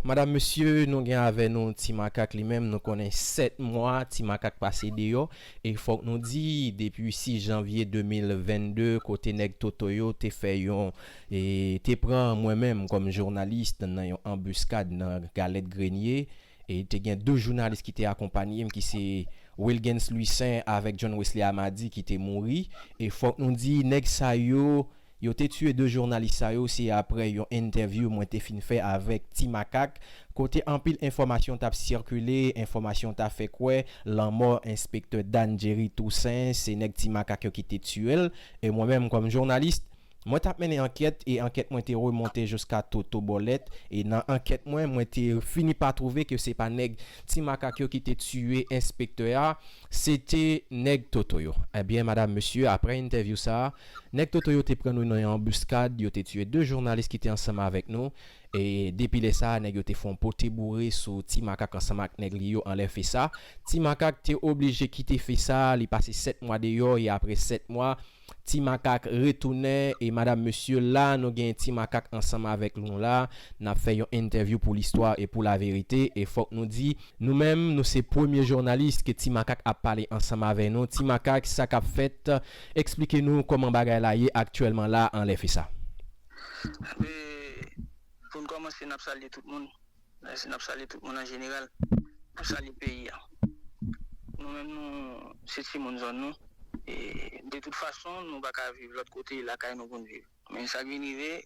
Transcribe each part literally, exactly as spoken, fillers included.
Madam, mesye, nou gen avè nou Ti Makak li menm, nou konnen sèt mwa Ti Makak pase deyò, e fòk nou di, depi sis janvye de mil vennde, kote nèg Toto yo te fè yon, e te pran mwen menm kòm jounalis nan yon anbiskad nan Galèt Grenye, e te gen de jounalis ki te akonpanye m, ki se Wilgens Louissaint avèk John Wesley Amadi ki te mouri, e fòk nou di, nèg sa yo, yo te tiye de jounalis sa yo, se aprè yon entèvyou mwen te fin fè avèk Ti Makak, kote anpil enfòmasyon t ap sikile, enfòmasyon ta fè kwè lanmò enspektè Dan Jerry Toussaint, se nèg Ti Makak yo ki te tiye l, e mwen menm kòm jounalis, mwen t ap mennen ankèt, e ankèt mwen te remonte jiska Toto Bòlèt, e nan ankèt mwen, mwen te fini pa twouve ke se pa nèg Ti Makak yo ki te tiye enspektè a, se te nèg Toto yo. Ebyen, madam, mesye, aprè entèvyou sa a, nèg Toto yo te pran nou nan yon anbiskad, yo te tiye de jounalis ki te ansanm avèk nou, e depi lè sa a, nèg yo te fè yon pote boure sou Ti Makak ansanm ak nèg li yo anlè Fesa. Ti Makak te oblije kite Fesa, li pase sèt mwa deyò, e aprè sèt mwa, Ti Makak retounen, e madam, mesye, la nou gen Ti Makak ansanm avèk nou la, n ap fè yon entèvyou pou listwa e pou laverite, e fòk nou di, nou menm, nou se premye jounalis ke Ti Makak ap pale ansanm avè nou. Ti Makak, sa k ap fèt? Eksplike nou kòman bagay la ye aktyèlman la anlè Fesa. E, pou n kòmanse, n ap salye tout moun. N ap salye tout moun an jeneral. N ap salye peyi a. Nou menm, nou se timoun zòn nou. E, de tout fason, nou pa ka viv lòt kote, lakay nou pou n viv. Men sa k vin rive,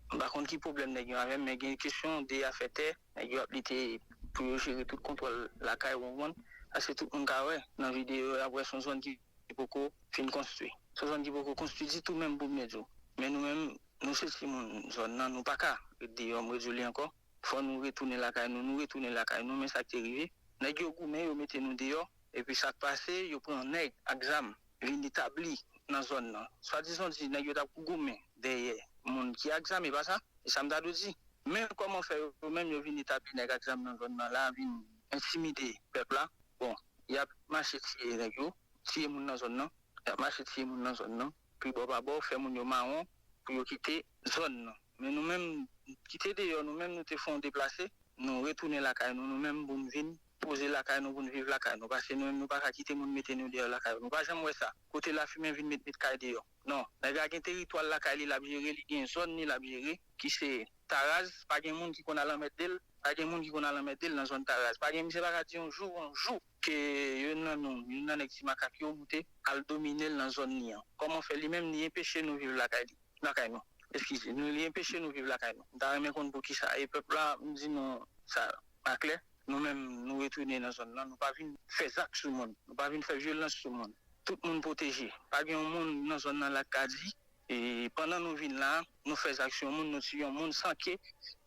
m pa konn ki pwoblèm nèg yo avè m, men gen kesyon de afè tè, nèg yo ap lite pou yo jere tout kontwòl lakay, ou konprann? Paske tout moun ka wè nan videyo, y ap wè se yon zòn ki poko fin konstwi. Se yon zòn ki poko konstwi ditou menm pou m byen di w. Men nou menm, nou se timoun zòn nan, nou pa ka ret deyò, m redjoli ankò. Fò nou retounen lakay nou, nou retounen lakay nou, men sa k te rive. Nèg yo goumen, yo mete nou deyò, epi sa k pase, yo pran nèg ak zam, vin etabli nan zòn nan. Swadizan di nèg yo t ap goumen dèyè moun ki ak zam, e pa sa? E sa m ta dwe di. Men kòman fè yo menm yo vin etabli nèg ak zam nan zòn nan la, vin entimide pèp la? Bon, y ap mache tiye nèg yo, tiye moun nan zòn nan, y ap mache tiye moun nan zòn nan, pi bò pa bò, fè moun yo mawon pou yo kite zòn nan. Men nou menm, kite deyò, nou menm nou te fè yon deplase, nou retounen lakay nou, nou menm pou n vin poze lakay nou, pou n viv lakay nou. Paske nou menm nou pa ka kite moun mete nou deyò lakay nou. Nou pa janm wè sa. Kote lafimen vin met met kay deyò. Non, nèg la gen teritwa l lakay li l ap jere, li gen zòn li l ap jere, ki se Taraz, pa gen moun ki konn al anmède l, pa gen moun ki konn al anmède l nan zòn Taraz. Pa gen, misye pa ka di yon jou, yon jou ke youn nan nou, youn nan nèg Ti Makak yo moute al domine l nan zòn li an. Kòman fè li menm li enpeche nou viv lakay li, lakay nou? Eskize, nou li enpeche nou viv lakay nou. M ta renmen konn poukisa. E pèp la, m di nou sa aklè, nou menm nou retounen nan zòn nan, nou pa vin fè zak sou moun, nou pa vin fè vyolans sou moun. Tout moun pwoteje. Pa gen yon moun nan zòn nan la k ka di, e pandan nou vin la, nou fè zak sou yon moun, nou tiye yon moun san ke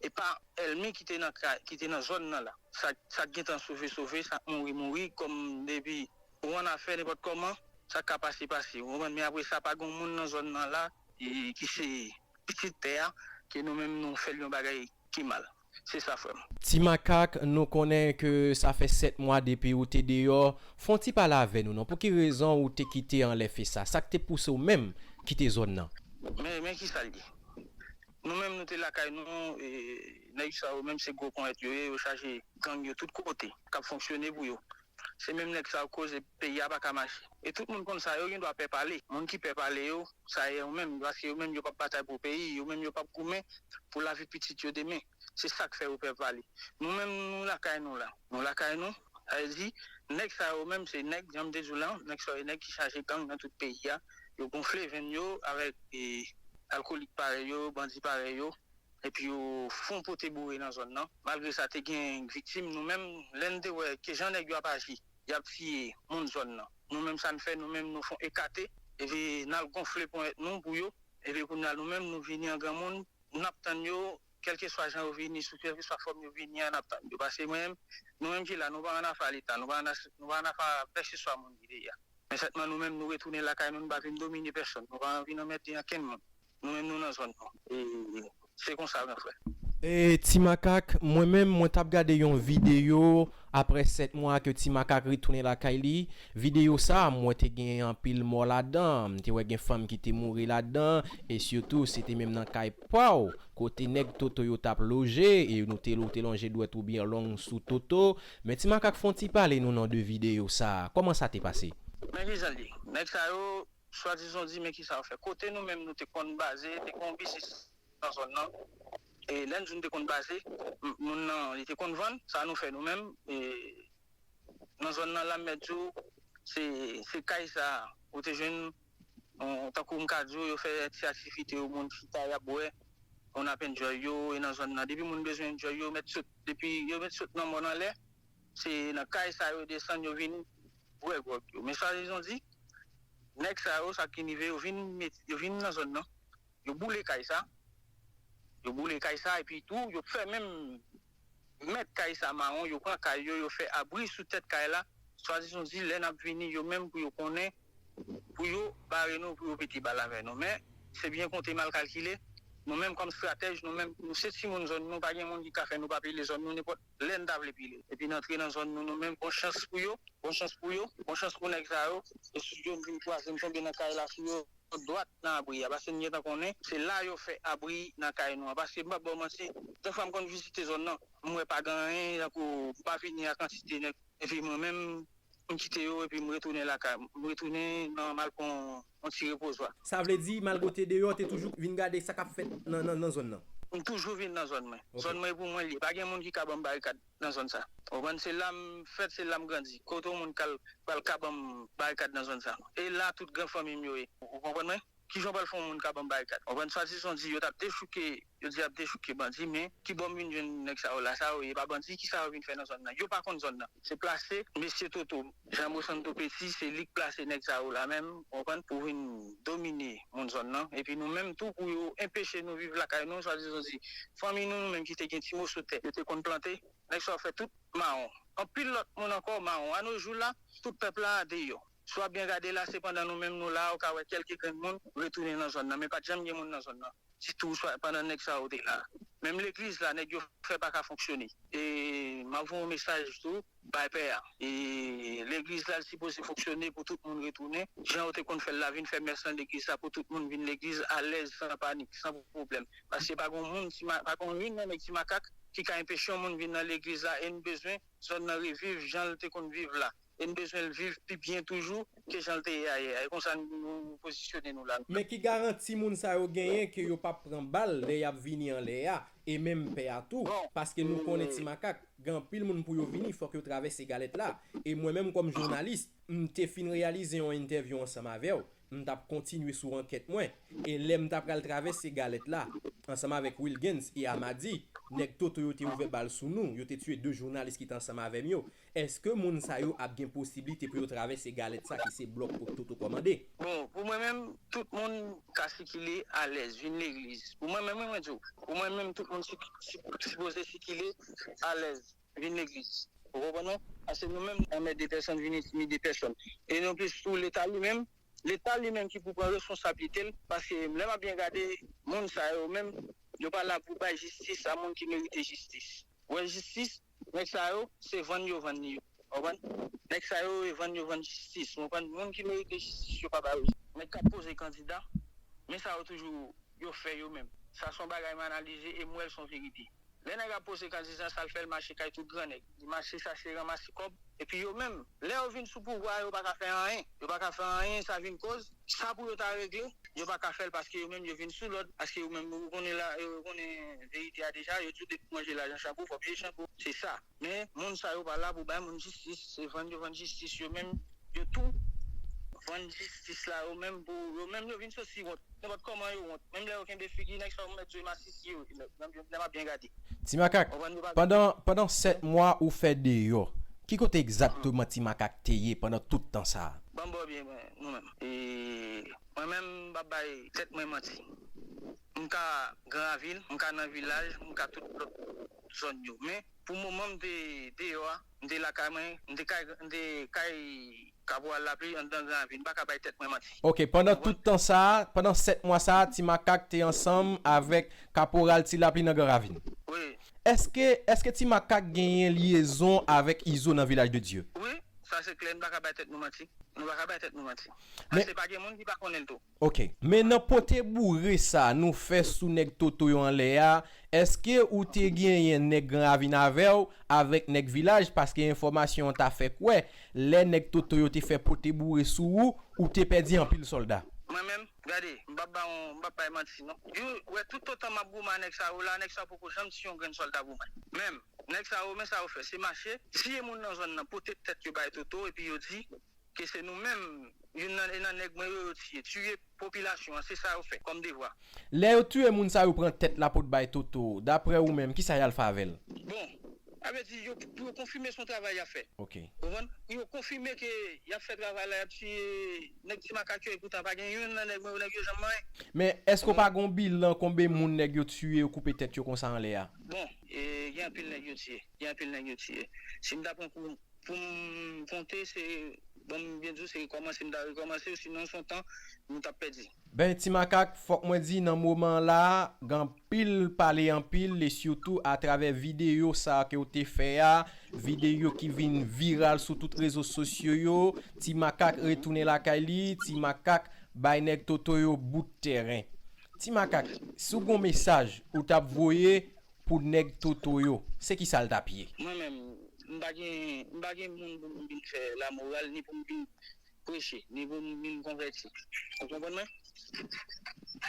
e pa èlmi ki te nan kay, ki te nan zòn nan la. Sa, sa k gentan sove, sove, sa k mouri, mouri, kòm depi ou annafè nenpòt kòman, sa ka pase, pase. Ou konprann? Men apre sa, pa gen yon moun nan zòn nan la, e ki se pitit tè a, ke nou menm nou fè l yon bagay ki mal. Se sa, frè m. Ti Makak, nou konnen ke sa fè sèt mwa depi ou te deyò. Fè yon ti pale avè nou non. Pou ki rezon ou te kite anlè Fesa? Sa k te pouse w menm kite zòn nan? Men, men kisa l ye? Nou menm nou te lakay nou, e, nèg sa yo menm se gwo ponyèt yo ye, yo chaje gang yo tout kote, k ap fonksyone pou yo. Se menm nèg sa yo k koze peyi a pa ka mache. E tout moun konn sa, yo gen dwa pè pale. Moun ki pè pale yo, sa ye yo menm, paske yo menm yo p ap batay pou peyi, yo menm yo p ap goumen pou lavi pitit yo demen. Se sa k fè yo pè pale. Nou menm, nou lakay nou la. Nou lakay nou, sa vle di, nèg sa yo menm, se nèg, jan m te di w la, nèg sa yo, nèg ki chaje gang nan tout peyi a. Yo gonfle venn yo avèk, e, alkolik parèy yo, bandi parèy yo. Epi yo fon pote boure nan zòn nan. Malgre sa, te gen viktim. Nou menm, lè n te wè ke jan nèg yo ap aji, y ap tiye moun zòn nan. Nou menm, sa n fè, nou menm, nou fon ekate, epi n al gonfle ponyèt nou pou yo. Epi kounye a, nou menm, nou vini an granmoun, n ap tann yo, kèlkeswa jan yo vini, sou kèlkeswa fòm yo vini an, n ap tann yo. Paske mwen menm, nou menm ki la, nou pa ann afa Leta, nou pa ann, nou pa ann afa kèlkeswa moun ki te ye a. Men sèlman nou menm, nou retounen lakay nou, nou pa vin domine pèsonn, nou pa vin anmède ankenn moun. Nou menm nou nan zòn nou. E se konsa, gran frè. E, Ti Makak, mwen menm, mwen t ap gade yon videyo apre sèt mwa ke Ti Makak retounen lakay li. Videyo sa a, mwen te gen anpil mò ladan. M te wè gen fanm ki te mouri ladan. E sitou, se te menm nan kay pa w, kote nèg Toto yo t ap loje. E nou te, ou te lonje dwèt ou byen long sou Toto. Men Ti Makak, fè yon ti pale nou nan de videyo sa a. Kòman sa te pase? Men kijan l ye? Nèg sa yo, swadizan di, men kisa yo fè? Kote nou menm nou te konn baze, te gen yon biznis nan zòn nan. E lè n di nou te konn baze, m- moun nan, li te konn vann, sa nou fè nou menm. E nan zòn nan la, m mèt di w, se, se kay sa, ou te jwenn, on, tankou m ka di w, yo fè ti aktivite yo, moun chita, y ap bwè, moun ap enjoy yo, e nan zòn nan, depi moun bezwen enjoy yo, mèt sot, depi yo mèt sot nan mòn anlè, se nan kay sa yo desann, yo vin bwè gwòg yo. Men swadizan di, nèg sa yo, sa ki rive, yo vin met, yo vin nan zòn nan, yo boule kay sa, yo boule kay sa, epi tou, yo fè menm mèt kay sa mawon, yo pran kay yo, yo fè abri sou tèt kay la, swadizan di, lè n ap vini, yo menm pou yo konnen, pou yo bare nou, pou yo pete bal avè nou. Men, se byen konte mal kalkile, nou menm kòm estratèj, nou menm, nou se timoun zòn nou, pa gen moun ki ka fè nou pa pile zòn nou, nenpòt lè n ta vle pile. Epi n antre nan zòn nou, nou menm, bon chans pou yo, bon chans pou yo, bon chans pou nèg sa yo, e si yo vin kwaze m tonbe nan kay la sou yo, dwat nan abri a, paske n gentan konnen, se la yo fè abri nan kay nou an, paske m p ap ba w manti, dèfwa m konn vizite zòn nan, m wè pa gen anyen, tankou m pa vini a kantite nèg, epi mwen menm, m kite yo, epi m retounen lakay, m retounen nan m al pran yon ti repozwa. Sa vle di, malgre w te deyò, w te toujou vin gade sa k ap fèt nan, nan, nan zòn nan? M toujou vin nan zòn mwen. Ok. Zòn mwen pou mwen li ye. Pa gen moun ki ka ban m barikad nan zòn sa. Ou konprann? Se la m fèt, se la m grandi. Kote yon moun kal, pral ka ban m barikad nan zòn sa? E la tout gran fanmi m yo ye. Ou konprann mwen? Kijan w pral fè yon moun ka ban m barikad? Ou konprann? Swadizan di yo t ap dechouke, yo di y ap dechouke bandi, men ki bò m vin jwenn nèg sa yo la? Sa yo ye pa bandi, kisa yo vin fè nan zòn nan? Yo pa konn zòn nan. Se plase mesye Toto, Jean Mosanto Petit, se li k plase nèg sa yo la menm, ou konprann, pou vin domine moun zòn nan. Epi nou menm tou, pou yo enpeche nou viv lakay nou, swadizan di, fanmi nou, nou menm ki te gen ti moso tè, yo te konn plante, nèg sa yo fè tout mawon. Anpil lòt moun ankò mawon. A no jou la, tout pèp la deyò. Si w ap byen gade la, se pandan nou menm nou la, ou ka wè kèlke grenn moun retounen nan zòn nan, men pa t janm gen moun nan zòn nan ditou, swa pandan nèg sa yo te la. Menm legliz la, nèg yo fè pa ka fonksyone. E m ap voye yon mesaj tou bay pè a. E legliz la, l sipoze fonksyone pou tout moun retounen. Jan yo te konn fè l la, vin fè mès nan legliz la pou tout moun vin legliz alèz, san panik, san pwoblèm. Paske pa gen moun, ti ma- pa gen youn nan nèg Ti Makak ki ka enpeche yon moun vin nan legliz la e n bezwen zòn nan reviv jan l te konn viv la. E n bezwen l viv pi byen toujou ke jan l te ye ayè a. E konsa nou pozisyone nou la. Men ki garanti moun sa yo genyen ke yo p ap pran bal lè y ap vini anlè a, e menm pè a tou? Bon, paske nou konnen Ti Makak, gen anpil moun pou yo vini, fòk yo travèse galèt la. E mwen menm kòm jounalis, m te fin reyalize yon entèvyou ansanm avè w, m t ap kontinye sou ankèt mwen, e lè m ta pral travèse galèt la, ansanm avèk Wilgens e Amadi, nèg Toto yo te ouvè bal sou nou, yo te tiye de jounalis ki te ansanm avè m yo. Èske moun sa yo ap gen posiblite pou yo travèse galèt sa ki se blòk kot Toto kòmande? Bon, pou mwen menm, tout moun ka sikile alèz, vin legliz. Pou mwen menm, mwen di w, pou mwen menm, tout moun si- si- sipoze sikile alèz, vin legliz. Ou konprann mwen? Paske nou menm, anmède pèsonn, vin entimide pèsonn. E non plis tou, Leta li menm, Leta li menm ki pou pran responsablite l, paske lè m ap byen gade, moun sa yo menm, yo pa la pou bay jistis a moun ki merite jistis. Ou wè jistis, nèg sa yo, se vann yo vann li yo. Ou konprann? Nèg sa yo, e vann yo vann jistis. Ou konprann? Moun ki merite jistis, yo pa ba yo. Nèg k ap poze kandida, men sa yo toujou, yo fè yo menm. Sa se yon bagay m analize e m wè l se yon verite. Lè nèg ap poze kandida, sa l fè l mache kay tout gran nèg. Li mache chache ranmase kòb. Epi yo menm, lè yo vin sou pouvwa a, yo pa ka fè anyen. Yo pa ka fè anyen, sa vin koz. Sa pou yo ta regle, yo pa ka fè l paske yo menm, yo vin sou lòd. Paske yo menm, yo konnen la, yo konnen verite a deja. Yo di w depi w manje lajan chanpou, fò w peye chanpou. Se sa. Men, moun sa yo pa la pou bay moun jistis. Se vann yo vann jistis yo menm. Yo tou vann jistis la, yo menm pou, yo menm, yo vin soti wont. Nenpòt kòman yo wont. Menm lè yo kenbe figi, nèg sa yo mèt di w e masisi yo ye, lè, lè, lè m ap byen gade. Ti Makak, konprann yo pa pandan, pandan sèt mwa ou fè deyò, ki kote egzakteman Ti Makak te ye pandan tout tan sa a? Ban m ba w byen, mwen, nou menm. E, mwen menm, m p ap bay tèt mwen manti. M ka Gran Ravil, m ka nan vilaj, m ka tout lòt zòn yo. Men, pou moman m te deyò a, m te lakay mwen, m te kay, m te kay Kaporal Lapli anndan Gran Ravin. M pa ka bay tèt mwen manti. Ok, pandan tout tan sa a, pandan sèt mwa sa a, Ti Makak te ansanm avèk Kaporal Ti Lapli nan Gran Ravin. Wi, Èske, èske Ti Makak genyen lyezon avèk Izo nan Vilaj de Dye? Wi, sa se klè, nou pa ka bay tèt nou manti. Nou pa ka bay tèt nou manti. Paske pa gen moun ki pa konnen l tou. Ok. Men nan pote boure sa nou fè sou nèg Toto yo anlè a, èske ou te genyen nèg Gran Ravin avè w avèk nèg Vilaj? Paske enfòmasyon an ta fè kwè, lè nèg Toto yo te fè pote boure sou ou, ou te pèdi anpil sòlda. Mwen menm, gade, m p ap ba yon, m p ap bay manti non. Yo, wè, toutotan m ap goumen a nèg sa yo la, nèg sa yo poko janm tiye yon grenn sòlda pou mwen. Menm, nèg sa yo, men sa yo fè, se mache, tiye moun nan zòn nan, pote tèt yo bay Toto, epi yo di ke se nou menm, youn nan, nan nèg mwen yo, yo tiye, tiye popilasyon an, se sa yo fè, kòm devwa. Lè yo tiye moun sa yo pran tèt la pot bay Toto, daprè ou menm, kisa y al fè avè l? Bon, sa vle di, yo, pou yo konfime se yon travay y ap fè. Ok. Konprann? Pou yo konfime ke y ap fè travay la, y ap tiye nèg Ti Makak yo, epoutan pa gen youn nan nèg mwen yo, nèg yo janm manyen. Men, èske w pa gen yon bilan konbe moun nèg yo tiye yo koupe tèt yo konsa anlè a? Bon, e, gen anpil nèg yo tiye. Gen anpil nèg yo tiye. Si m ta pran kou pou m konte, se, bon, m byen di w, se rekòmanse m ta rekòmanse, sinon se yon tan nou t ap pèdi. Ben, Ti Makak, fòk mwen di, nan moman la, gen anpil pale anpil, e sitou atravè videyo sa ke w te fè a, videyo ki vin viral sou tout rezo sosyo yo, Ti Makak retounen lakay li, Ti Makak bay nèg Toto yo bout tèren. Ti Makak, si w gen yon mesaj ou t ap voye pou nèg Toto yo, se kisa l t ap ye? Mwen menm, m pa gen, m pa gen moun pou m vin fè lamoral, ni pou m vin preche, ni pou m vin konvèti. Ou konprann mwen?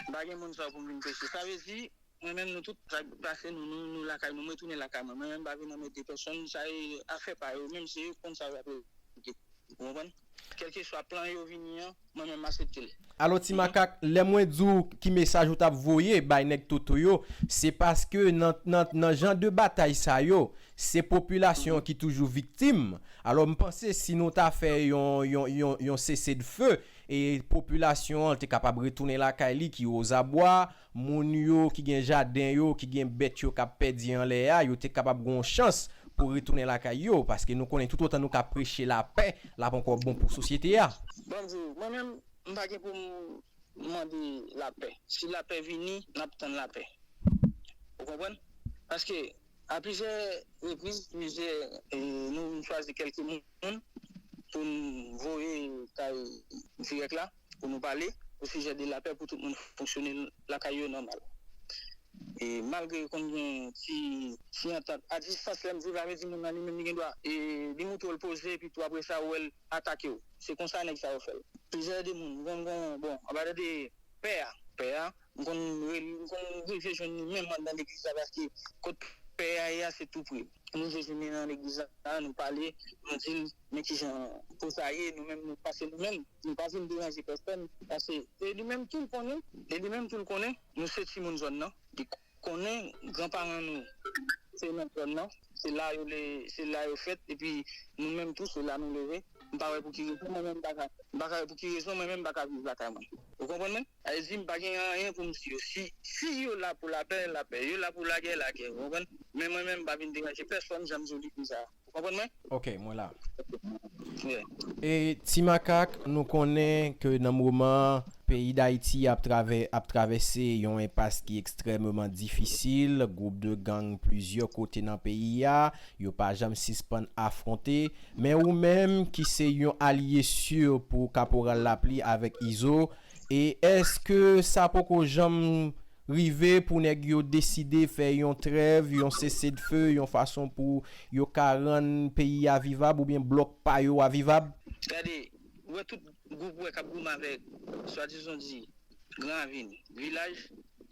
M pa gen moun sa pou m vin preche. Sa vle di, mwen menm, nou tout, sa k pase nou, nou, nou lakay nou, mwen tounen lakay mwen. Mwen menm, m pa vin anmède pèsonn, sa e afè pa yo menm, se yo k konn sa yo ap regle. Ou konprann? Kèlkeswa plan yo vini an, mwen menm, m aksepte l. Alò, Ti Makak, lè mwen di w ki mesaj ou t ap voye bay nèg Toto yo, se paske nan, nan, nan jan de batay sa yo, se popilasyon an ki toujou viktim. Alò, m panse si nou ta fè yon, yon, yon, yon sesedfe, e popilasyon an te kapab retounen lakay li ki ozabwa, moun yo ki gen jaden yo, ki gen bèt yo k ap pèdi anlè a, yo te kapab gen yon chans pou retounen lakay yo, paske nou konnen toutotan nou ka preche lapè, l ap ankò bon pou sosyete a. Bon, m di w, mwen menm, m pa gen pou m mande lapè. Si lapè vini, n ap tann lapè. Ou konprann? Paske, a plizyè repriz, plizyè, e, nou, nou chwazi kèlke moun pou n voye kay dirèk la, pou nou pale osijè de lapè, pou tout moun fonksyone lakay yo nòmal. E malgre konn gen ti, ti antant a distans, lè m di sa vle di moun nan li menm li gen dwa, e, li montre w l poze, epi tou apre sa ou wè l atake w. Se konsa nèg sa yo fè l. Plizyè de moun, m konn, m konn, bon, anba de pè a, pè a, m konn rele, m konn rive jwenn li menm anndan legliz la, paske kot pè a ye a, se tou pre. M rive jwenn li nan legliz la, nou pale, nou di l men kijan po sa ye, nou menm nou pase nou menm, nou pa vin deranje pèsonn, paske e li menm tou l konnen, e li menm tou l konnen, nou se timoun zòn nan, li konnen granparan nou se nan zòn nan, se la yo le, se la yo fèt, epi nou menm tou se la nou leve. M pa wè pou ki rezon mwen menm m pa ka, m pa ka wè pou ki rezon mwen menm m pa ka viv lakay mwen. Ou konprann mwen? Sa vle di m pa gen anyen pou m di yo. Si, si yo la pou lapè, lapè. Yo la pou lagè, lagè. Ou konprann? Men mwen menm m pa vin deranje pèsonn, jan m di w li konsa. Ou konprann mwen? Ok, mwen la. Yeah. E Ti Makak, nou konnen ke nan moman peyi Dayiti ap travè, ap travèse yon enpas ki ekstrèmeman difisil, gwoup de gang plizyè kote nan peyi a, yo pa janm sispann afwonte, men ou menm ki se yon alye si pou Kaporal Lapli avèk Izo, e èske sa poko janm rive pou nèg yo deside fè yon trèv, yon sesedfe, yon fason pou yo ka rann peyi a vivab oubyen blòk pa yo a vivab? Gade, ou wè tout gwoup ou wè k ap goumen avèk swadizan di Gran Ravin, Vilaj,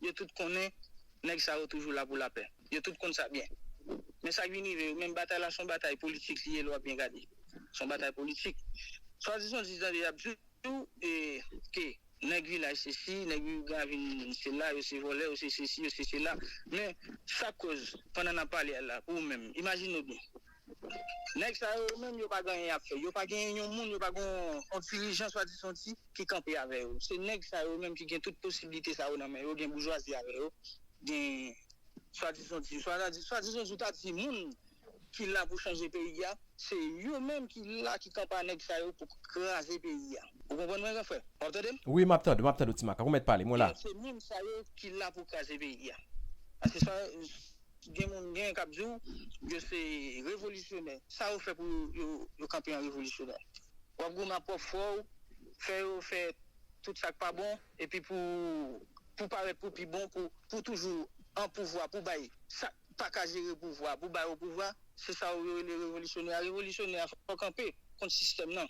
yo tout konnen nèg sa yo toujou la pou lapè. Yo tout konn sa byen. Men sa k vin rive yo, menm batay la se yon batay politik li ye lè w ap byen gade. Se yon batay politik. Swadizan di tande y ap di w e, ke nèg Vilaj se si, nèg Gran Ravin se la, yo se vòlè, yo se sesi, yo se sela. Men sa k koz, pandan n ap pale a la, pou ou menm, imajine w byen. Nèg sa yo menm yo pa gen anyen y ap fè. Yo pa gen yon moun, yo pa gen yon, yon dirijan swadizan di ki kanpe avè yo. Se nèg sa yo menm ki gen tout posiblite sa yo nan men yo, gen boujwazi avè yo, gen swadizan di, swadizan, swadizan di w ta di moun ki la pou chanje peyi a, se yo menm ki la, ki kanpe a nèg sa yo pou kraze peyi a. Ou konprann mwen, gran frè? W ap tande m? Wi, m ap tande, m ap tande w, Ti Makak. Ou mèt pale, mwen la. Se moun sa yo ki la pou kraze peyi a. Paske sa, gen moun gen k ap di w, yo se revolisyonè. Sa yo fè pou yo, yo, yo kanpe an revolisyonè? W ap goumen ak pwòp frè w, fè yo fè tout sa k pa bon, epi pou, pou parèt pou pi bon, pou, pou toujou an pouvwa, pou bay sa k pa ka jere pouvwa, pou ba yo pouvwa, se sa yo rele revolisyonè a. Revolisyonè a fò kanpe kont sistèm nan,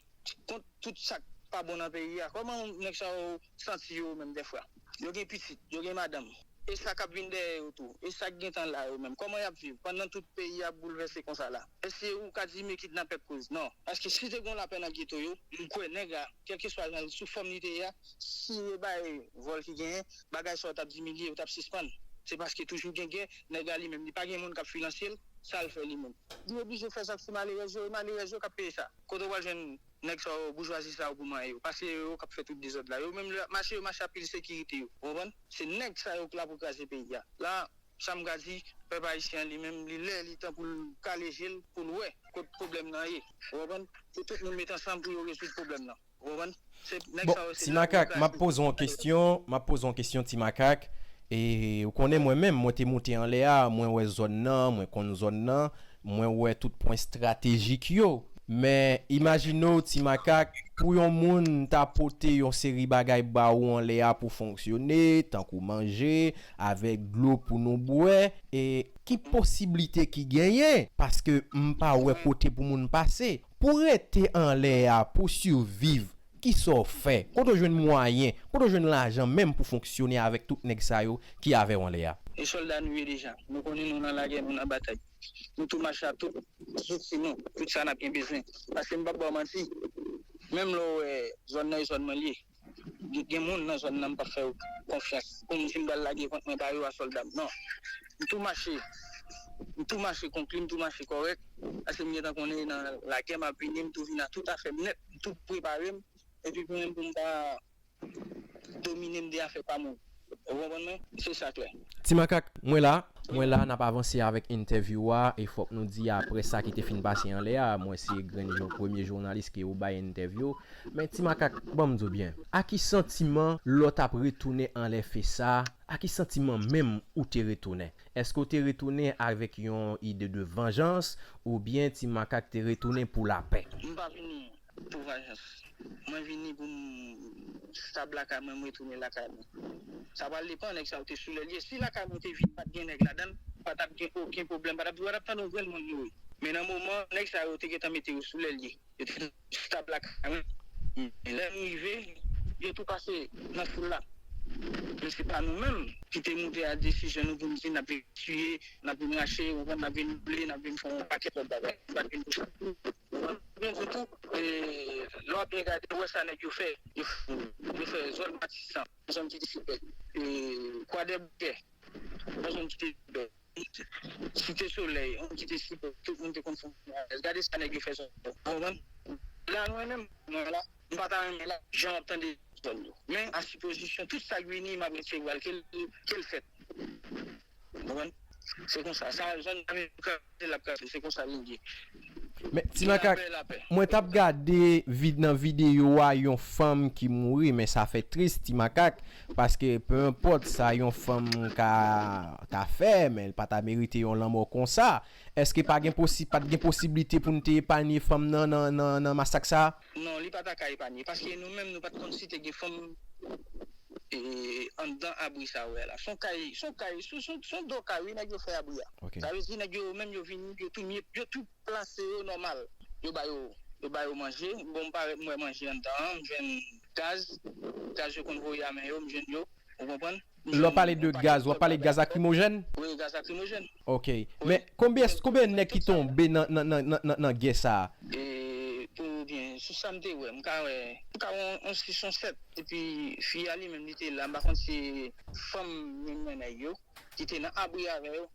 kont tout sa k pa bon nan peyi a. Kòman nèg sa yo santi yo menm dèfwa? Yo gen pitit, yo gen madanm. E sa k ap vin dèyè yo tou? E sa k gentan la yo menm? Kòman y ap viv pandan tout peyi a ap boulvèse konsa la? Èske ou ka di men kidnapè k koz? Non. Paske si te gen lapè nan geto yo, m kwè nèg la, kèlkeswa jan sou fòm li te ye a, si yo bay vòl ki genyen, bagay sa yo t ap dimilye, yo t ap sispann. Se paske toujou gen gè, nèg la li menm, li pa gen moun k ap finanse l, sa l fè li menm. Li oblije fè sa k sou malerèz yo, e malerèz yo k ap peye sa. Kote w pral jwenn nèg sa yo, boujwazi sa yo pou manyen yo? Paske yo k ap fè tout dezòd la. Yo menm lè y ap mache, yo mache ak pil sekirite yo. Ou konprann? Se nèg sa yo k la pou kraze peyi a. La, sa m ka di, pèp ayisyen an li menm, li lè, li tan pou l kale je l, pou l wè kot pwoblèm nan ye. Ou konprann? Pou tout moun met ansanm pou yo rezoud pwoblèm nan. Ou konprann? Se nèg Bon, sa yo, se Ti la pou yo Makak, m ap kraze. Poze w yon kesyon, m ap poze w yon kesyon, Ti Makak. E ou konnen mwen menm, mwen te moute anlè a, mwen wè zòn nan, mwen konn zòn nan, mwen wè tout pwen estratejik yo. Men imajine w, Ti Makak, pou yon moun ta pote yon seri bagay ba ou anlè a pou fonksyone, tankou manje, avèk dlo pou nou bwè, e ki posiblite ki genyen? Paske m pa wè kote pou moun pase. Pou rete anlè a, pou siviv, kisa w fè? Kote w jwenn mwayen? Kote w jwenn lajan menm pou fonksyone avèk tout nèg sa yo ki avè w anlè a? E sòlda nou ye deja. Nou konnen nou nan lagè, nou nan batay. Nou tou mache ak tout zouti nou, tout sa n ap gen bezwen. Paske m p ap ba w manti, menm lè w wè zòn nan e zòn mwen l ye, gen, gen moun nan zòn nan m p ap fè yo konfyans. Pou m di m pral lage kont mwen ba yo a sòlda m. Non. M tou mache. M tou mache konkli, m tou mache kòrèk. Paske m gentan konnen nan lagè m ap vini, m tou vin ak tout afè m nèt, m tou prepare m. Epi pou mwen, pou m pa domine m de afè pa moun. Ou konprann mwen? Se sa klè. Ti Makak, mwen la, mwen la, n ap avanse avèk entèvyou a, e fòk nou di apre sa ki te fin pase anlè a, mwen se grenn jou, premye jounalis ke ou bay entèvyou. Men Ti Makak, ban m di w byen, a ki santiman lè w t ap retounen anlè fesa, a ki santiman menm ou te retounen? Èske w te retounen avèk yon ide de vanjans, oubyen Ti Makak te retounen pou lapè? M pa vini pou vanjans. Mwen vini pou m stab lakay mwen, m retounen lakay mwen. Sa pral depann nèg sa yo te sou lè l ye. Si lakay mwen te vid, pa t gen nèg ladan l, pa t ap gen okenn pwoblèm, pa t ap, pa t ap tande yon grenn moun mouri. Men nan moman, nèg sa yo te gentan mete yo sou lè l ye. Yo te stab lakay mwen. Men lè m rive, yo tou pase nan foul la. Men se pa nou menm ki te moute a desizyon nou pou n di n ap vin tiye, n ap vin rache, ou konprann, n ap vin boule, n ap vin fè yon pakèt lòt bagay. Nou pa t vin pou sa. Ou konprann? Mwen di tou, e, lè w ap byen gade, ou wè sa nèg yo fè. Yo, yo fè zòn Matisan, zòn ki te sipè, e, Kwadèboukè, yon zòn ki te sipè. Site Solèy, yon ki te sipè, tout moun te konn fè yon alèz. Gade sa nèg yo fè zòn yo. Ou konprann? La, nou menm, mwen la, m pa ta renmen la, jan w ap tande zòn yo. Men, a sipozisyon, tout sa k vini, m ap resevwa l, ke l, ke l fèt. Ou konprann? Se konsa. Sa, zòn nan menm kraze, l ap kraze. Se konsa l ye. Men, Ti Makak, mwen t ap gade vid nan videyo a, yon fanm ki mouri, men sa fè tris, Ti Makak, paske pe enpòt sa yon fanm ka, ka fè, men l pa ta merite yon lanmò konsa. Èske pa gen posi-, pa t gen posiblite pou n te epanye fanm nan, nan, nan, nan masak sa a? Non, li pa ta ka epanye, paske nou menm, nou pa t konn si te gen fanm e, anndan abri sa ou wè la. Se yon kay, se yon kay, se, se, se yon do kay, wi, nèg yo fè abri a. Sa vle di, nèg yo menm, yo vini, yo tou, yo tou plase yo nòmal. Yo ba yo, yo ba yo manje. Bon, m parèt, m wè manje anndan an, m jwenn gaz. Gaz yo konn voye a men yo, m jwenn yo. Ou konprann? Lè w pale de gaz, w ap pale gaz lakrimojèn? Wi, gaz lakrimojèn. Ok. Men konbyen, konbyen nèg ki tonbe nan, nan, nan, nan, nan, nan gè sa a? E, pou byen, sou sa m te wè, m ka wè, m ka wè yon, yon sis, yon sèt. Epi fi a li menm, li te la, m pa konn si fanm menm nan nèg yo, ki te nan abri avè yo.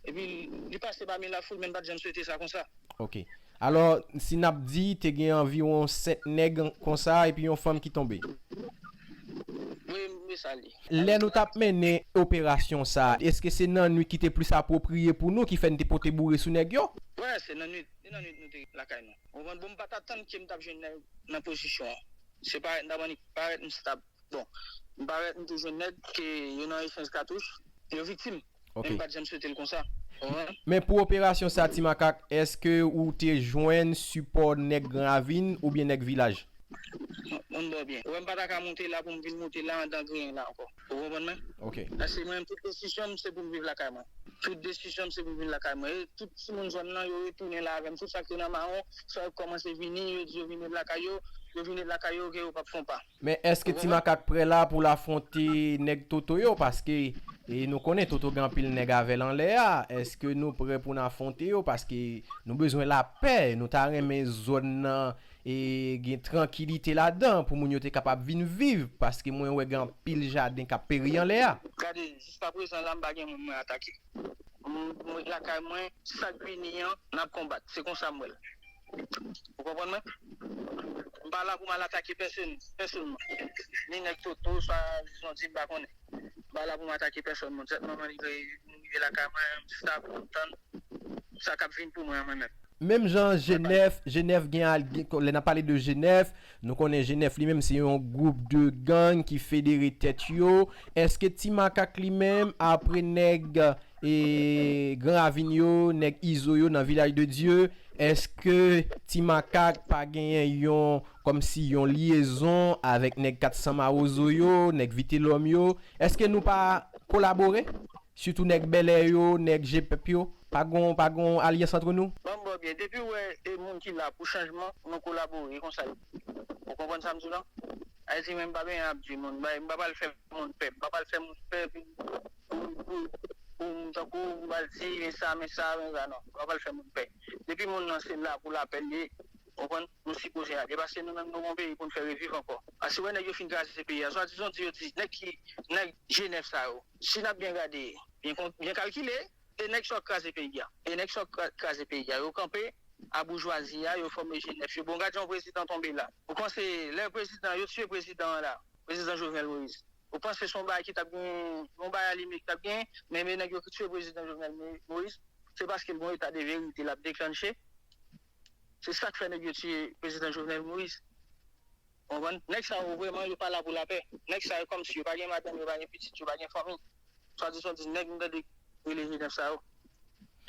Epi li pase pami lafoul, men m pa t janm swete sa konsa. Ok. Alò, si n ap di, te gen anviwon sèt nèg konsa, epi yon fanm ki tonbe. Wi, Se sa l ye. Lè nou t ap mennen operasyon sa a, èske se nan nwit ki te plis apwopriye pou nou, ki fè n te pote boure sou nèg yo? Wè, se nan nwit, se nan nwit nou te lakay nou. Ou konprann? Bon, m pa t atann ke m t ap jwenn nèg nan pozisyon an. Se parèt m t ap annik parèt m stab. Bon, m parèt m te jwenn nèg ke yo nan echanj katouch, yo viktim. Ok. Men m pa t janm swete l konsa. Ou konprann? Men pou operasyon sa, Ti Makak, èske ou te jwenn sipò nèg Gran Ravin oubyen nèg vilaj? Moun bò byen. Ou wè m pa ta ka monte la pou m vin monte la anndan griyen la ankò. Ou konprann mwen? Ok. Paske mwen menm tout desizyon m se pou m viv lakay mwen. Tout desizyon m se pou m vin lakay mwen. E tout timoun zòn nan yo retounen la avè m. Tout sa k te nan mawon, sa yo kòmanse vini, yo di yo vin ret lakay yo, yo vin ret lakay yo ke yo p ap fè yon pa. Men èske Ti Makak prè la pou l afwonte nèg Toto yo? Paske e nou konnen Toto gen anpil nèg avè l anlè a. Èske nou prè pou n afwonte yo? Paske nou bezwen lapè. Nou ta renmen zòn nan e gen trankilite ladan pou moun yo te kapab vin viv. Paske mwen wè gen anpil jaden k ap peri anlè a. Gade, jiskaprezan la, m pa gen moun mwen atake. M, mwen lakay mwen, sa k vini an, n ap konbat. Se konsa m wè l. Ou konprann mwen? M pa la pou m al atake pèsonn, pèsonn. Ni nèg Toto, swa dizon di m pa konnen. M pa la pou m atake pèsonn, moun. Sèt manman li vle m rive lakay mwen, m stab, m tann sa k ap vin pou mwen an mwen menm. Menm jan Jenèf, Jenèf gen al, gen, lè n ap pale de Jenèf, nou konnen Jenèf li menm se yon gwoup de gang ki federe tèt yo. Èske Ti Makak li menm, apre nèg e Gran Ravin yo, nèg Izo yo nan Vilaj de Dye, èske Ti Makak pa genyen yon, kòmsi yon lyezon avèk nèg kat san Mawozo yo, nèg Vitelòm yo? Èske nou pa kolabore? Sitou nèg Bèlè yo, nèg Jepèp yo, pa gon, pa gon alyans antre nou? Ban m ba w byen, depi w wè e moun ki la pou chanjman, nou kolabore, e konsa l ye. Ou konprann sa m di w lan? Ayiti menm pa benyen ap di moun, bay, m pa pral fè moun pè, m pa pral fè moun pè pou, pou, pou, pou moun tankou m pral di, men sa, men sa, men sa, non, m pa pral fè moun pè. Depi moun nan se la pou lapè l ye, ou konprann, nou sipoze ale, paske nou menm nou gon peyi pou n fè reviv ankò. Paske wè nèg yo fin kraze peyi a, swadizan di yo di, nèg ki, nèg Jenèf sa yo, si n ap byen gade, byen kon-, byen kalkile, e nèg sa yo k kraze peyi a. E nèg sa yo k kra-, kraze peyi a. Yo kanpe a boujwazi a, yo fòme Jenèf yo. Bon, gad jan yon prezidan tonbe la. Ou panse lè prezidan, yo tiye prezidan an la, prezidan Jovenel Moïse. Ou panse se yon bagay ki t ap gen, yon bagay alimye ki t ap gen, men, men nèg yo ki tiye prezidan Jovenel Mo-, Moïse, se paske l gon eta de verite l ap deklanche. Se sa k fè nèg yo tiye prezidan Jovenel Moïse. Konprann? Nèg sa yo vrèman, yo pa la pou lapè. Nèg sa yo kòmsi yo pa gen madanm, yo pa gen pitit, yo pa gen fanmi. Swadizan di nèg m tande rele Jenèf sa yo,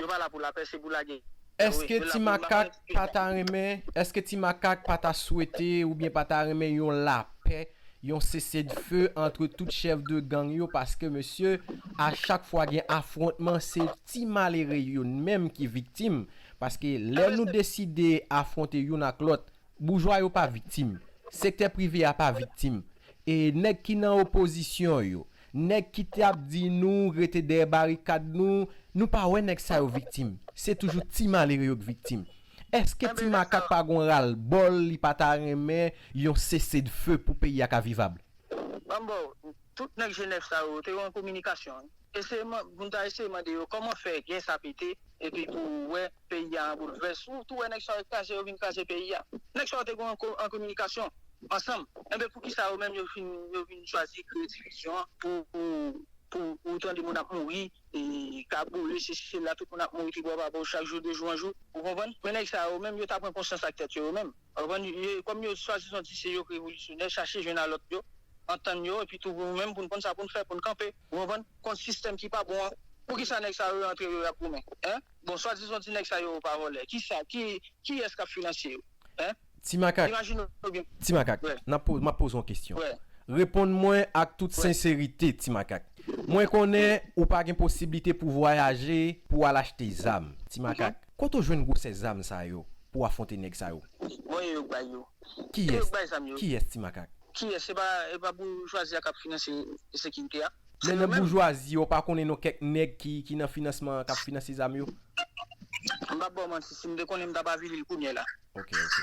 yo pa la pou lapè, se pou lagè. Èske Ti Makak pa ta renmen, èske Ti Makak pa ta swete oubyen pa ta renmen yon lapè, yon sesedfe antre tout chèf de gang yo? Paske, mesye, a chak fwa gen afwontman, se ti malere yo menm ki viktim. Paske lè nou deside afwonte youn ak lòt, boujwa yo pa viktim, sektè prive a pa viktim, e nèg ki nan opozisyon yo, nèg ki t ap di nou rete dèyè barikad nou, nou pa wè nèg sa yo viktim. Se toujou ti malere yo k viktim. Èske Ti Makak pa gon ralbòl, li pa ta renmen yon sesedfe pou peyi a ka vivab? Ban m ba w, tout nèg Jenèf sa yo te yo an kominikasyon, wi. Eseye man-, pou n ta eseye mande yo kòman fè gè sa pete, epi pou w wè peyi a an boulvès. Ou tou wè nèg sa yo kraze, yo vin kraze peyi a. Nèg sa yo te gen an ko-, an kominikasyon ansanm. Enben, poukisa yo menm yo vin, yo vin chwazi kreye divizyon an pou, pou, pou ou tande moun ap mouri, e, ka boule, se, se la tout moun ap mouri tribò pa bò, chak jou, de jou an jou. Ou konprann? Men nèg sa yo menm, yo ta pran konsyans ak tèt yo, yo menm. Ou konprann? Yo, kòm yo swadizan di se yo k revolisyonè, chache jwenn a lòt yo, antann yo, epi tou pou nou menm, pou n konn sa pou n fè, pou n kanpe. Ou konprann? Kont sistèm ki pa bon an. Poukisa nèg sa yo rantre yo, y ap goumen? Hein? Bon, swadizan di nèg sa yo pa vòlè. Kisa? Ki, kiyès k ap finanse yo? Hein? Ti Makak, Imajine w byen. Ti Makak, wè, n ap po-, m ap poze yon kesyon. Wè. Reponn mwen ak tout, wè, senserite, Ti Makak. Mwen konnen ou pa gen posiblite pou vwayaje, pou w al achte zam. Ti Makak, mhm, kote w jwenn gwosè zam sa yo pou w afwonte nèg sa yo? Bon, e yo k bay yo. Kiyès? E yo k bay zam yo. Kiyès, Ti Makak? Kiyès? Se pa, e pa boujwazi a k ap finanse sekirite a? Men nan boujwazi, ou pa konnen non kèk nèg ki, ki nan finansman an, k ap finanse zam yo? M p ap ba w manti, si m te konnen, m t ap avili l kounye a la. Ok, ok.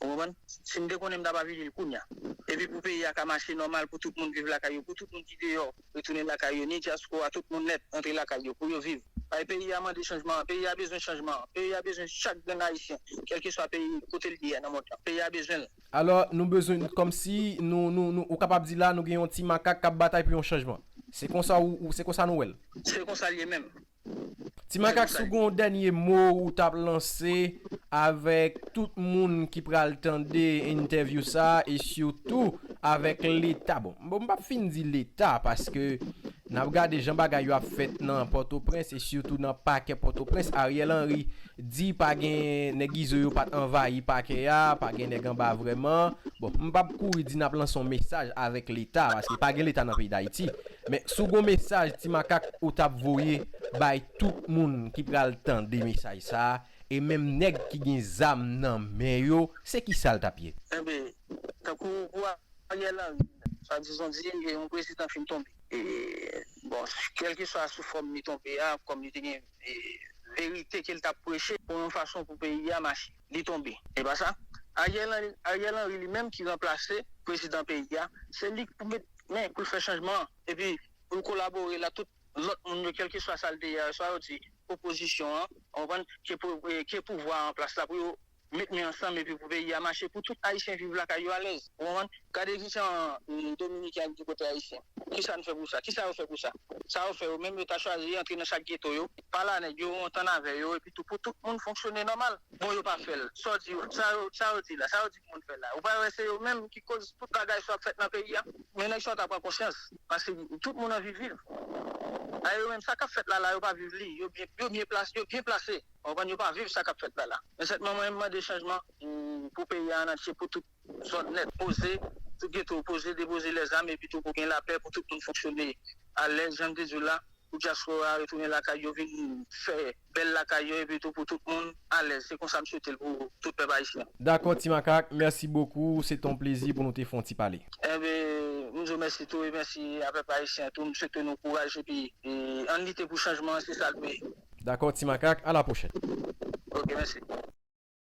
Ou konprann? Si m te konnen, m t ap avili l kounye a. Epi pou peyi a ka mache nòmal, pou tout moun viv lakay yo, pou tout moun ki deyò retounen lakay yo, ni dyaspora, tout moun nèt antre lakay yo, pou yo viv. Ay, peyi a mande chanjman, peyi a bezwen chanjman, peyi a bezwen chak grenn Ayisyen, kèlkeswa peyi kote l ye a nan mond lan. Peyi a bezwen l. Alò, nou bezwen, kòmsi nou, nou, nou, ou kapab di la, nou gen yon ti makak k ap batay pou yon chanjman. Se konsa ou, ou se konsa nou wè l. Se konsa l ye menm. Ti makak, si w gen yon dènye mo ou t ap lanse avèk tout moun ki pral tande entèvyou sa a e sitou avèk Leta. Bon, bon, m p ap fin di Leta paske n ap gade jan bagay yo ap fèt nan Pòtoprens e sitou nan pakè Pòtoprens. Ariel Henry di pa gen nèg Izo yo pa t anvayi pakè a, pa gen nèg anba vrèman. Bon, m p ap kouri di n ap lanse yon mesaj avèk Leta paske pa gen Leta nan peyi Dayiti. Men si w gen yon mesaj Ti Makak ou t ap voye bay tout moun ki pral tande mesaj sa a, e menm nèg ki gen zam nan men yo, se kisa l t ap ye? Enben, tankou pou Ariel Henry, swadizan di yon prezidan fin tonbe. E, bon, kèlkeswa sou fòm li tonbe a, kòm li te gen e, verite ke l t ap preche pou yon fason pou peyi a mache. Li tonbe. E pa sa? Ariel Henry, Ariel Henry li menm ki ranplase prezidan peyi a, se li k pou met men pou l fè chanjman an. Epi pou l kolabore la tout lòt moun yo, kèlkeswa sa l te ye a, swa yo di opozisyon an, ou konprann, ke, pou, e, ke pouvwa an plas la pou yo met men ansanm epi pou peyi a mache, pou tout Ayisyen viv lakay yo alèz. Ou konprann? Gade kijan Dominiken ap di kote Ayisyen. Kisa n fè pou sa? Kisa yo fè pou sa? Sa yo fè yo menm, yo ta chwazi antre nan chak geto yo, pale a nèg yo, antann avè yo, epi tou pou tout moun fonksyone nòmal. Bon, yo pa fè l. Sa w di, sa yo, sa yo di la, sa yo di pou moun fè la. Ou pa wè se yo menm ki koz tout bagay sa ap fèt nan peyi a? Men nèg sa yo ta pran konsyans, paske tout moun anvi viv. A yo menm, sa k ap fèt la la, yo pa viv li. Yo byen, yo byen plase, yo byen plase. Ou konprann, yo pa viv sa k ap fèt la la. Men sètman mwen m mande chanjman pou peyi a an antye, pou tout zòn nèt poze, tout geto poze, depoze lèzam epi tou pou gen lapè, pou tout moun fonksyone alèz, jan m te di w la, pou dyaspora a retounen lakay yo, vin fè bèl lakay yo epi tou pou tout moun alèz. Se konsa m swete l pou tout pèp ayisyen. Dakò Ti Makak, mèsi bokou, se t on plezi pou nou te fè on ti pale. Enben, m di w mèsi tou e mèsi a pèp ayisyen tou, m swete nou kouraj epi ann lite pou chanjman an, se sa l dwe ye. Dakò Ti Makak, a la pwochèn. Ok, mèsi.